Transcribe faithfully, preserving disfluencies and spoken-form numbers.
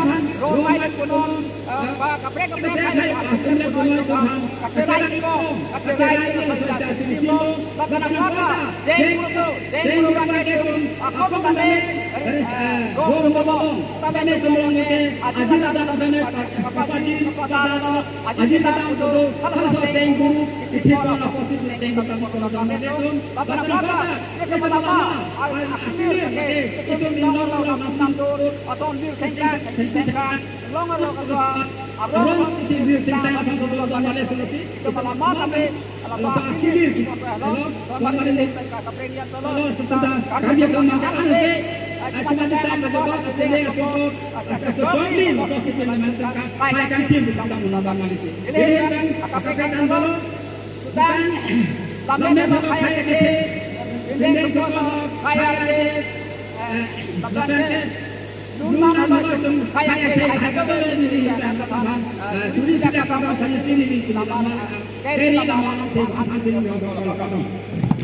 aphan rong mai konon, eh, ba kaprek kaprek hai atum le konon atum aphan kacherai ko, kacherai ko, sasi sasi simo, lapen aphrang ta jeng kuru, jeng kuru abang ke atum akop tame, eh, rong malom, tame atum along ke ajin adam tame kapadi, kapada, ajin adam atum halaso jeng kuru, ithi ko la kosit ne jeng kuru tame atum, lapen aphrang ta ke malama, akilir ke, itum inglong along nam nam tur, ason lir thengka, thengka, long arlo kaso, arong arong si lir thengka ason so dong dong male sulasi, itum malama tame, laso akilir, hello, don male lir thengka, kaprek lian tolo, hello, sebentar, kami akan makan nasi, cuma kita mencoba, kita lihat cukup, kita join, terus kita menentukan, saya kan cim, kita menambah nasi. Ini kan, kaprek lian tolo, Bang, lamen lamen lamen khai khai akethe, akethe, bindeng bindeng soklo soklo khai khai akethe, akethe, eh, eh, lapen lapen ke, ke, lun lun lun lun lun lun khai khai akethe, akethe, khai akethe, akethe, akethe, akethe, akethe, eh, suri sida kaba khai sini ni kini laman, eh, keri laman, keri laman, eh, keri laman, eh, keri laman.